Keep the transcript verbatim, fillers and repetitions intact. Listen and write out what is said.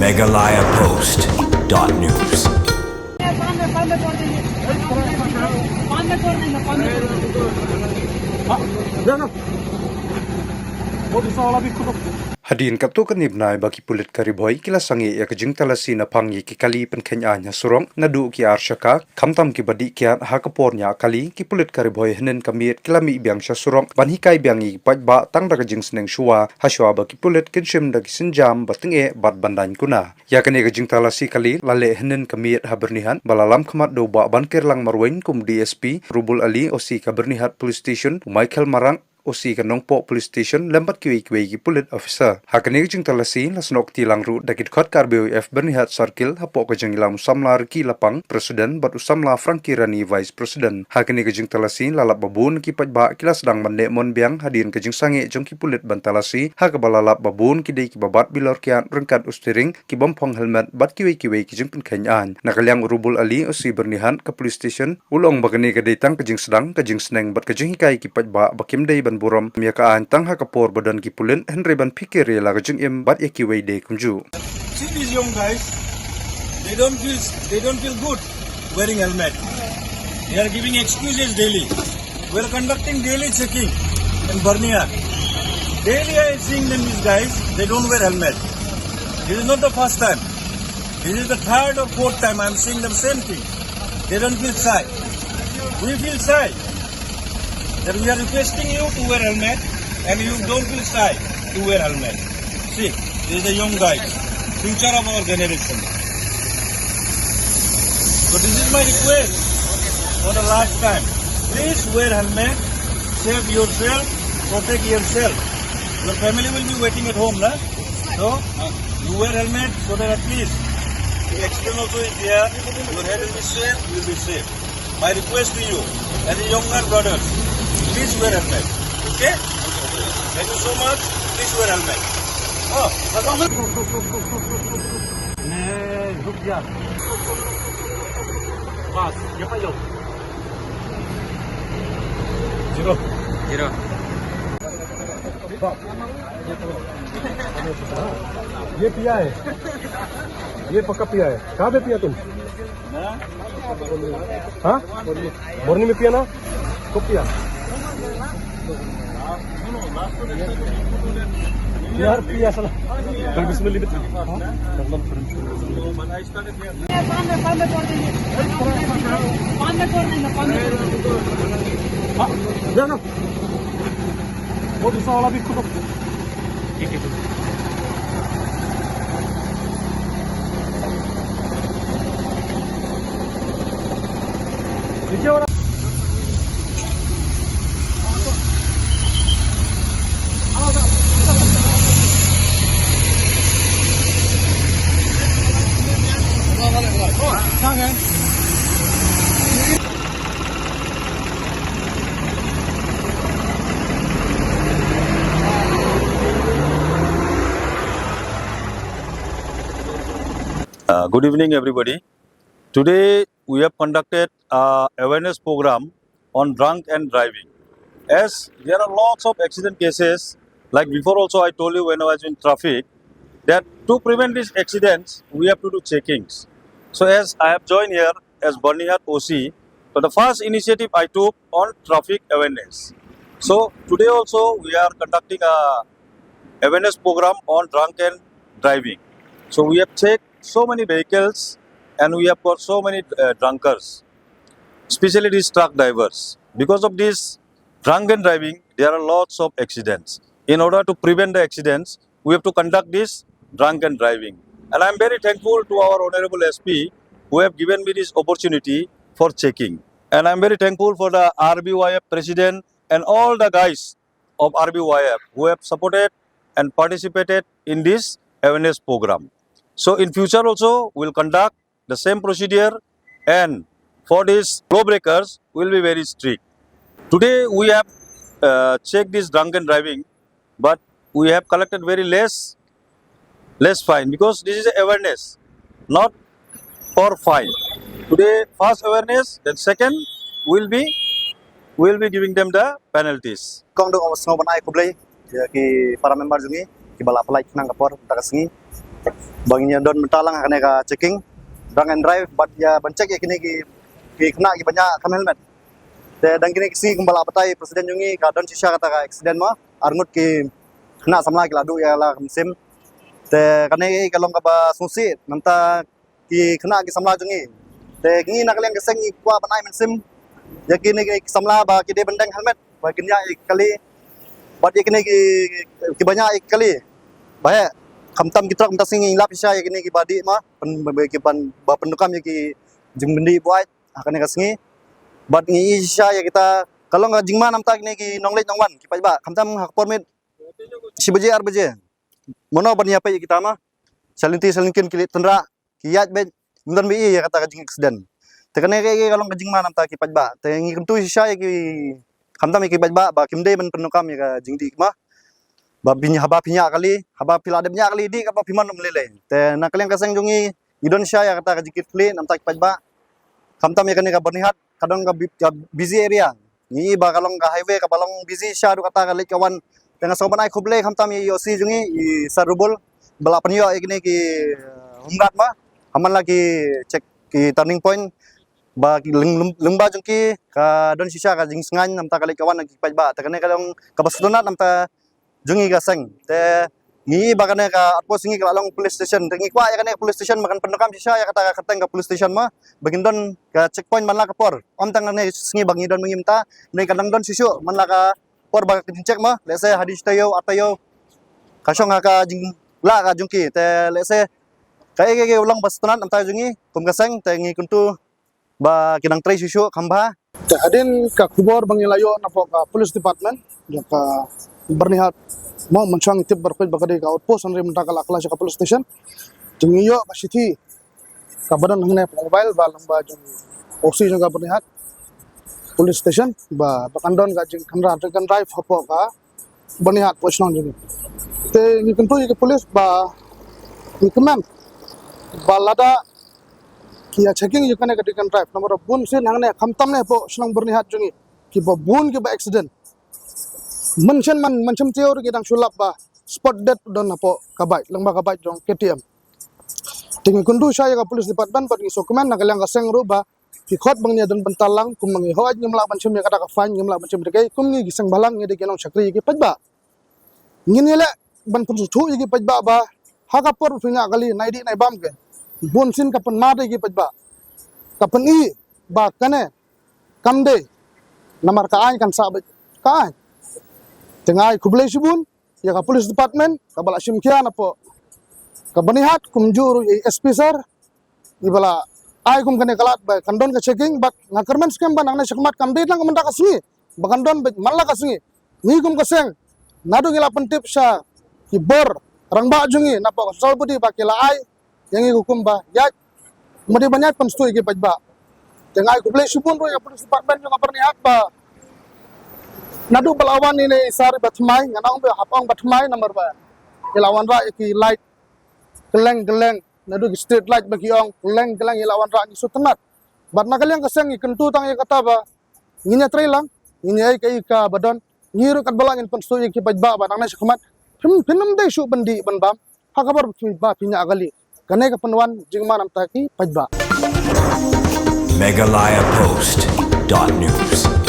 Meghalaya Post dot news. Hadien katto katne bnai ba ki pulit ka Ri Bhoi ki la sangeh ïa ka jingtalasi naphang ïa ki kali pynkheiñ aiñ ha surok naduh ki ar shaka, khamtam kiba dih kiad ha ka por ñiah kali, ki pulit ka Ri Bhoi hynnin ka miet ki la mih biang sha surok ban hikai biang ïa ki paidbah tang da ka jingsneng shuwa, ha shuwa ba ki pulit kin shim da ki sienjam ba tyngeh bad ban daiñ kuna. Ïa kane ka jingtalasi kali la leh hynnin ka miet ha Byrnihat, ba la lam khmat da u Bah Bankyrlang Marwein kum D S P, Rubul Ali, O C ka Byrnihat Police Station, u Michael Marak, O C ka Nongpoh Police Station, lem bad kiwei kiwei ki pulit officer. Ha kane ka jingtalasi la snoh kti lang ruh da ki dkhot ka R B Y F Byrnihat Circle, hapoh ka jingïalam u samla Ricky Lapang, President, bad u samla Frankie Rani, Vice President. Ha kane ka jingtalasi la lap ba bun ki paidbah ki la sdang ban leh mon biang hadien ka jingsangeh jong ki pulit ban talasi, ha kaba la lap ba bun ki dei kiba bat bilor kiad ryngkat u steering, ki bym phong helmet bad kiwei kiwei ki jingpynkheiñ aiñ. Na ka liang u Rubul Ali, O C Byrnihat ka Police Station, u la ong ba kane ka dei tang ka jingsdang, ka jingsneng bad ka jinghikai ki paidbah ba kim dei ban burom ïa ka aiñ tang ha ka por ba don ki pulit, hynrei ban phikir ïa la ka jingim bad ïa kiwei de kumjuh. See these young guys, they don't feel, they don't feel good wearing helmet. They are giving excuses daily. We are conducting daily checking in Byrnihat. Daily I am seeing them, these guys, they don't wear helmet. This is not the first time. This is the third or fourth time I am seeing them same thing. They don't feel shy. We feel shy that we are requesting you to wear helmet and you don't feel shy to wear helmet. See, this is the young guys, future of our generation. So this is my request for the last time. Please wear helmet, save yourself, protect yourself. Your family will be waiting at home, na? So, you wear helmet so that at least the accident also is there, your head will be safe, you will be safe. My request to you, as a younger brothers, please wear helmet. Okay? Thank you so much. Please wear helmet. Oh, रुक जा। बस, ये पाई जाओ। जीरो। जीरो। ये पिया है, ये पक्का पिया है। कहाँ पे पिया तुम? हाँ, बोरनी में पिया ना? कब पिया? यार पिया साला। कल बिस्मिल्लाह भी था। हाँ? हाँ, ना, ना। वो दूसरा वाला भी खुद। ठीक है, ठीक है। पीछे वाला। Uh, good evening, everybody. Today, we have conducted a awareness program on drunk and driving. As there are lots of accident cases, like before also I told you when I was in traffic, that to prevent these accidents, we have to do checkings. So as I have joined here as Byrnihat O C, so the first initiative I took on traffic awareness. So today also we are conducting a awareness program on drunk and driving. So we have checked so many vehicles and we have got so many uh, drunkards, especially these truck drivers. Because of this drunken driving, there are lots of accidents. In order to prevent the accidents, we have to conduct this drunken driving. And I am very thankful to our Honorable S P who have given me this opportunity for checking. And I am very thankful for the R B Y F President and all the guys of R B Y F who have supported and participated in this awareness program. So in future also, we will conduct the same procedure, and for these lawbreakers, we will be very strict. Today, we have uh, checked this drunken driving, but we have collected very less, less fine, because this is awareness, not for fine. Today, first awareness, then second, we'll be, we'll be giving them the penalties. Kong dong sngewbha ban ai khublei ïa ki para member jong ngi. kiba la pynlait khnang ka por mynta ka sngi. Ba ngin ïa don mynta lang ha kane ka checking drunk and drive bad ïa ban check ïa kine ki, ki khynnah kiba ñiah kam helmet. Te dang kine ki sngi kumba la batai president jong ngi ka don shisha kata ka accident ma arngut ki khynnah samla ki la duh ïa la ka mynsiem. Te kane ka long kaba sngewsih namta ki khynnah ki samla jong ngi. Te ngi na ka liang ka seng ngi kwah ban ai mynsiem ïa kine ki samla ba ki dei ban deng helmet ba kin ñiah ïa ki kali bad ïa kine ki, kiba ñiah ïa ki kali. Ba heh khamtam ki trok mynta sngi ngi lap shisha ïa kine kiba dih ma ban, ban, ban, ba pyndonkam ïa ki jingbyndi buaid ha kane ka sngi. Bad ngi ïohi shisha ïa kita ka long ka jingma namta kine ki nongleit nongwan ki paidbah khamtam ha ka por miet shi baje ar baje. Mano ban ïa peit ïa kita ma shalynti shalynkin ki leit tynrah ki ïaid beit ym don ba ïohi ïa kata ka jing accident. Te kane ka, ka long ka jingma namta ki paidbah. Te ngi kyntu shisha ïa ki khamtam ïa ki paidbah ba kim dei ban pyndonkam ïa ka jingdih ma ba phi ñiah, haba phi ñiah kali, haba phi la dep ñiah kali dih katba phi mon ym lei lei. Te na ka liang ka seng jong ngi ngi don shisha ïa kata ka jingkitkhlieh namta ki paidbah. Khamtam ïa kane ka Byrnihat ka don ka bi-, ka busy area. Ngi i ba ka long ka highway kaba long busy shisha haduh katta ka leit ka wan. Te nga sngewbha ban ai khublei khamtam ïa i O C jong ngi i Sir Rubul ba la pynïoh ïa kine ki, eh, home guard ma. Ha man la ki check ki turning point ba ki lyng-, lyng-, lyngba jong ki ka don shisha ka jingsngewbha namta ka leit ka wan ki paidbah. Te kane ka long kaba sngewtynnat namta jong ngi ka seng. Te ngi i ba kane ka outpost ngi ka la long police station. Te ngi kwah ïa kane ka police station ba kan pyndonkam shisha ïa kata ka kyrteng ka police station ma ba kin don ka checkpoint man la ka por. Ym tang kane sngi ba ngi don ma ngi mynta, ne ka dang don shisha man la ka por ba ka jingcheck ma. Lehse hadien shi taïew, ar taïew ka shong ha ka jinglah ka jong ki. Te lehse kaei kaei ka long ba sngewtynnat namta jong ngi kum ka seng. Te ngi kyntu ba ki nang trei shuh shuh kham bha. Te hadien ka khubor ba ngi la ïoh napoh ka police department jong ka Byrnihat, mo, mynshuwa ngi tip baroh ba ka dei ka outpost, hynrei mynta ka la kylla sha ka police station. Te ngi ïoh ka shithi kaba don hangne ha mobile ba lyngba jong O C jong ka Byrnihat police station ba, ba kan don ka jingkhynra drink and drive hapoh ka Byrnihat, hapoh shnong jong ngi. Te ngi kyntu ïa ki police ba ngi kmen ba lada ki ïa checking ïa kane ka drink and drive namar ba bun sien hangne khamtam ne hapoh shnong Byrnihat jong ngi kiba bun kiba accident. Mynshem man, mynshem taïew ruh ngi dang shu lap ba spot dead don hapoh ka bike, lyngba ka bike jong K T M. Te ngi kyntu shisha ïa ka police department bad ngi sngewkmen na ka liang ka seng ruh ba ki khot ba ngin ïa don bynta lang, kumba ngi hooid ngim lah ban shim ïa kata ka fine, ngim lah ban shim ïa kata ka, kum ngi ki seng bhalang ngi dei ki nongshakri ïa ki paidbah. Ngin ïaleh ban pynsngewthuh ïa ki paidbah ba ha ka por ba phi ñiah kali, nai dih nai bam ke, bun sien ka pynmad ïa ki paidbah, ka pyni ba kane kam dei, namar ka aiñ kan sah beit ka aiñ. Te nga ai khublei shibun ïa ka police department kaba la shim khia napoh ka Byrnihat, kumjuh ruh ïa i S P sir iba la ai kum kane ka lad ba kan don ka checking, bad nga kyrmen skhem ba nangne shakhmat kam dei tang ka mynta ka sngi, ba kan don beit man la ka sngi. Ngi kum ka seng naduh ngi la pyntip sha ki bor rangbah jong ngi napoh ka Central Body ba ki la ai ïa ngi ka hukum ba ïaid, ma dei ban ïaid pynsngewthuh ïa ki paidbah. Te nga ai khublei shibun ruh ïa ka police department jong ka Byrnihat ba naduh ba la wan ine i sir ba thymmai, ngan ong ba hap ong ba thymmai namar ba i la wanrah ïa ki light kylleng kylleng, naduh ki street light ba ki ong, kylleng kylleng i la wanrah, ngi sngewtynnat. Bad na ka liang ka seng ngi kyntu tang ïa kata ba ngin ïa trei lang, ngin ïa ai kaei kaba don, ngi ruh katba lah ngin pynsngewthuh ïa ki paidbah ba nangne shakhmat phin, phin ym dei shuh ban dih ban bam ha ka por ba phi, ba phi ñiah kali. Kane ka pynwan jingma namta ki paidbah. Meghalaya Post dot news.